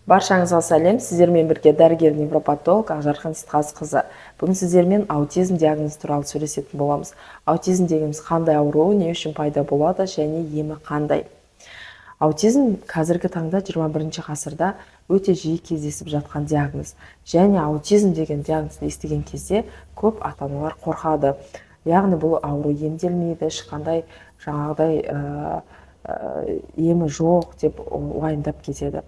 Баршаңызға сәлем! Сіздермен бірге дәрігер невропатолог Ақжарқын Сейтқазықызы. Бүгін сіздермен аутизм диагнозы туралы сөйлесетін боламыз. Аутизм дегеніміз қандай ауру, не үшін пайда болады және емі қандай? Аутизм қазіргі таңда, 21 ғасырда өте жиі кездесіп жатқан диагноз. Және аутизм деген диагнозды естіген кезде көп ата аналар қорқады, яғни бұл ауру емделмейді, ешқандай жаңағыдай емі жоқ деп уайымдап кетеді.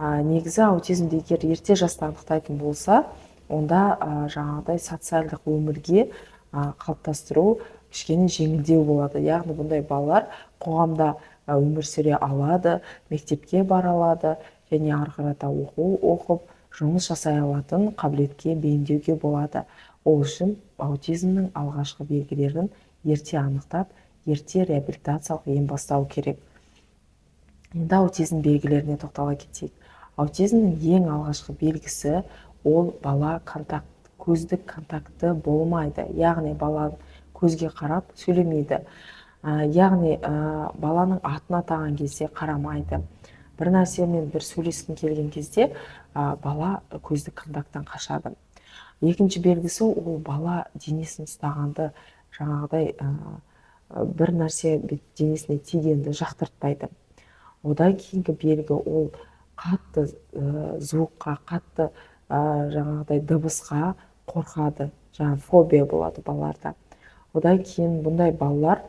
Негізі аутизмді егер ерте жаста анықтайтын болса, онда жаңағыдай социальдық өмірге қалыптастыру кішкене жеңілдеу болады. Яғни бұндай балалар қоғамда өмір сүре алады, мектепке бара алады және ары қарата оқу оқып, жұмыс жасай алатын қабілетке бейімдеуге болады. Ол үшін аутизмнің алғашқы белгілерін ерте анықтап, ерте реабилитациялық ем бастау керек. Енді аутизм белгілеріне тоқтала кетейік. Аутизмнің ең алғашқы белгісі – ол бала контакт, көздік контакты болмайды, яғни бала көзге қарап сөйлемейді, яғни баланың атын атаған кезде қарамайды. Бір нәрсемен бір сөйлескің келген кезде бала көздік контакттан қашады. Екінші белгісі – ол бала денесін ұстағанды, жаңағыдай бір нәрсе денесіне тигенді жақтыртпайды. Одан кейінгі белгі – ол қатты звукқа, қатты жаңағыдай дыбысқа қорқады, жаңағы фобия болады балаларда. Одан кейін бұндай балалар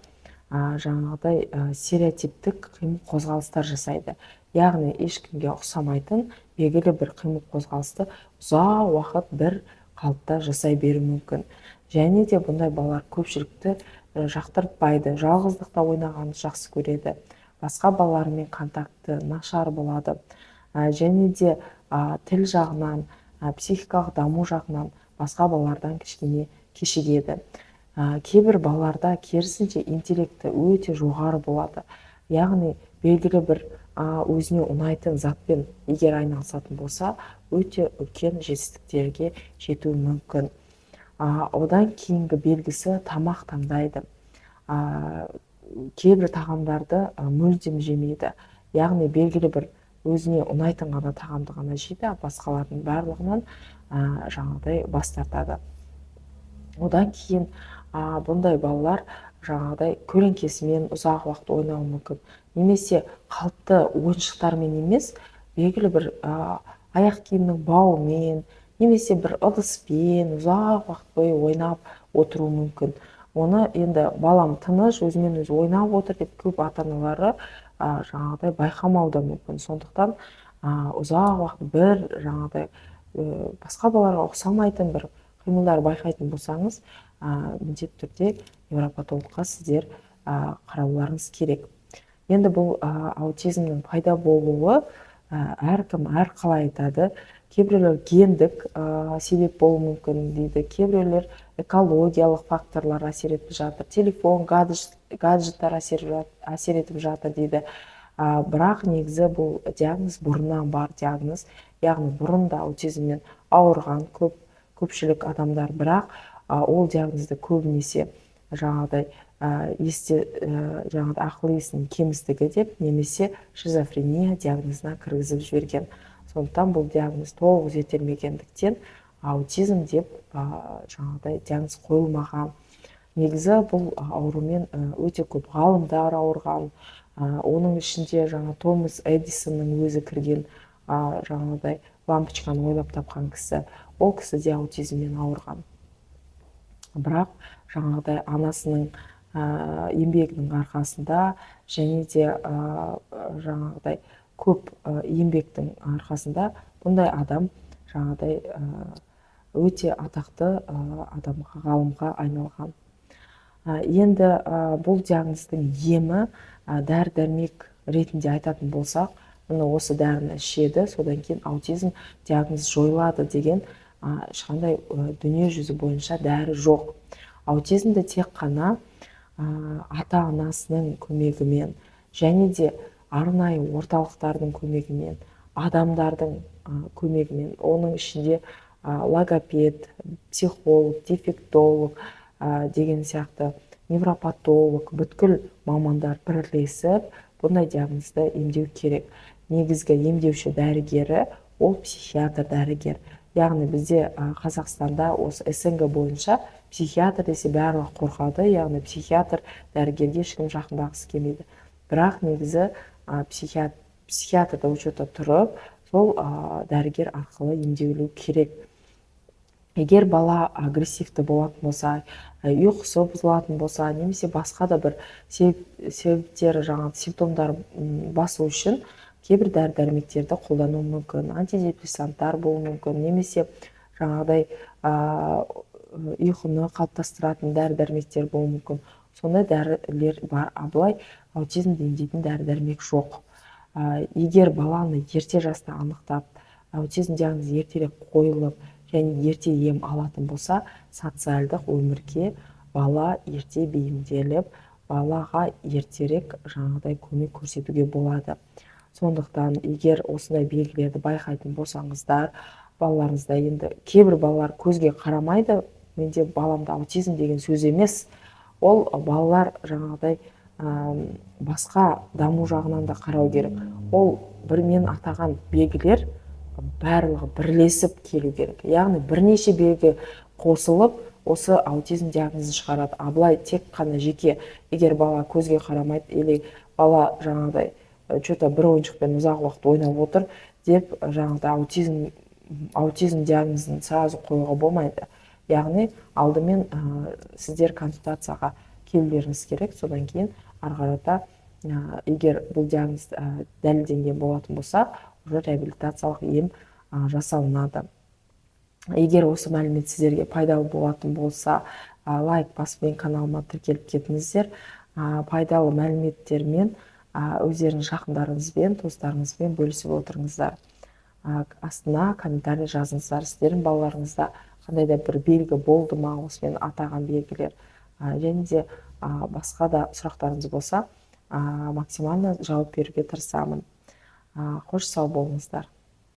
жаңағыдай стереотиптік қимыл қозғалыстар жасайды, яғни ешкімге ұқсамайтын белгілі бір қимыл қозғалысты ұзақ уақыт бір қалыпта жасай беруі мүмкін. Және де бұндай балалар көпшілікті жақтыртпайды, жалғыздықта ойнағанды жақсы көреді, басқа балалармен контакты нашар болады. Және де тіл жағынан, психикалық даму жағынан басқа балалардан кішкене кешігеді. Кейбір балаларда керісінше интеллекті өте жоғары болады, яғни белгілі бір өзіне ұнайтын затпен егер айналысатын болса, өте үлкен жетістіктерге жетуі мүмкін. Одан кейінгі белгісі – тамақ таңдайды. Кейбір тағамдарды мүлдем жемейді, яғни белгілі бір өзіне ұнайтын ғана тағамды ғана жейді, а басқалардың барлығынан жаңағыдай бас тартады. Одан кейін бұндай балалар жаңағыдай көлеңкесімен ұзақ уақыт ойнауы мүмкін немесе қалыпты ойыншықтармен емес, белгілі бір аяқ киімнің бауымен немесе бір ыдыспен ұзақ уақыт бойы ойнап отыруы мүмкін. Оны енді балам тыныш, өзімен өзі ойнап отыр деп көп ата аналары жаңағыдай байқамауы да мүмкін. Сондықтан ұзақ уақыт бір жаңағыдай басқа балаларға ұқсамайтын бір қимылдар байқайтын болсаңыз, міндетті түрде невропатологқа сіздер қарауларыңыз керек. Енді бұл аутизмнің пайда болуы әркім әрқалай айтады. Кейбіреулер гендік себеп болуы мүмкін дейді, кейбіреулер экологиялық факторлар әсер етіп жатыр, телефон, гаджеттар әсер етіп жатыр дейді. Бірақ негізі бұл диагноз бұрыннан бар диагноз, яғни бұрын да аутизммен ауырған көпшілік адамдар, бірақ ол диагнозды көбінесе жаңағыдай есте жаңағыдай ақыл есінің кемістігі деп немесе шизофрения диагнозына кіргізіп жіберген. Сондықтан бұл диагноз толық зерттелмегендіктен, аутизм деп жаңағыдай диагноз қойылмаған. Негізі бұл аурумен өте көп ғалымдар ауырған, оның ішінде жаңа Томас Эдисонның өзі кірген, жаңағыдай лампочканы ойлап тапқан кісі. Ол кісі де аутизммен ауырған, бірақ жаңағыдай анасының еңбегінің арқасында және де жаңағыдай көп еңбектің арқасында бұндай адам жаңағыдай өте атақты адамға, ғалымға айналған. Енді бұл диагноздың емі дәрі дәрмек ретінде айтатын болсақ, міне, осы дәріні ішеді, содан кейін аутизм диагноз жойылады деген ешқандай дүние жүзі бойынша дәрі жоқ. Аутизмді тек қана ата анасының көмегімен және де арнайы орталықтардың көмегімен, адамдардың көмегімен, оның ішінде логопед, психолог, дефектолог деген сияқты невропатолог, бүткіл мамандар бірлесіп бұндай диагнозды емдеу керек. Негізгі емдеуші дәрігері ол психиатр дәрігер. Яғни бізде Қазақстанда осы СНГ бойынша психиатр десе, барлығы қорқады, яғни психиатр дәрігерге ешкім жақындағысы келмейді. Бірақ негізі психиатрда учетта тұрып, сол дәрігер арқылы емделу керек. Егер бала агрессивті болатын болса, ұйқысы бұзылатын болса немесе басқа да бір себептері, жаңағы симптомдар басу үшін кейбір дәрі дәрмектерді қолдану мүмкін, антидепрессанттар болуы мүмкін немесе жаңағыдай ұйқыны қалыптастыратын дәрі дәрмектер болуы мүмкін. Сондай дәрілер бар, а былай аутизмді емдейтін дәрі дәрмек жоқ. Егер баланы ерте жаста анықтап, аутизм диагнозы ертерек қойылып және ерте ем алатын болса, социальдық өмірге бала ерте бейімделіп, балаға ертерек жаңағыдай көмек көрсетуге болады. Сондықтан егер осындай белгілерді байқайтын болсаңыздар балаларыңызда, енді кейбір балалар көзге қарамайды, менде баламда аутизм деген сөз емес. Ол балалар жаңағыдай басқа даму жағынан да қарау керек. Ол бір мен атаған белгілер барлығы бірлесіп келу керек, яғни бірнеше белгі қосылып, осы аутизм диагнозын шығарады. А былай тек қана жеке, егер бала көзге қарамайды или бала жаңағыдай че-то бір ойыншықпен ұзақ уақыт ойнап отыр деп, жаңағыдай аутизм диагнозын сразу қоюға болмайды. Яғни алдымен сіздер консультацияға келулеріңіз керек. Содан кейін ары қарата, егер бұл диагноз дәлелденген болатын болса, уже реабилитациялық ем жасалынады. Егер осы мәлімет сіздерге пайдалы болатын болса, лайк басып, менің каналыма тіркеліп кетіңіздер. Пайдалы мәліметтермен өздеріңіз жақындарыңызбен, туыстарыңызбен бөлісіп отырыңыздар. Астына комментарий жазыңыздар, сіздердің балаларыңызда қандай да бір белгі болды ма, осымен атаған белгілер, және де басқа да сұрақтарыңыз болса, максимально жауап беруге тырысамын. Қош, сау болыңыздар.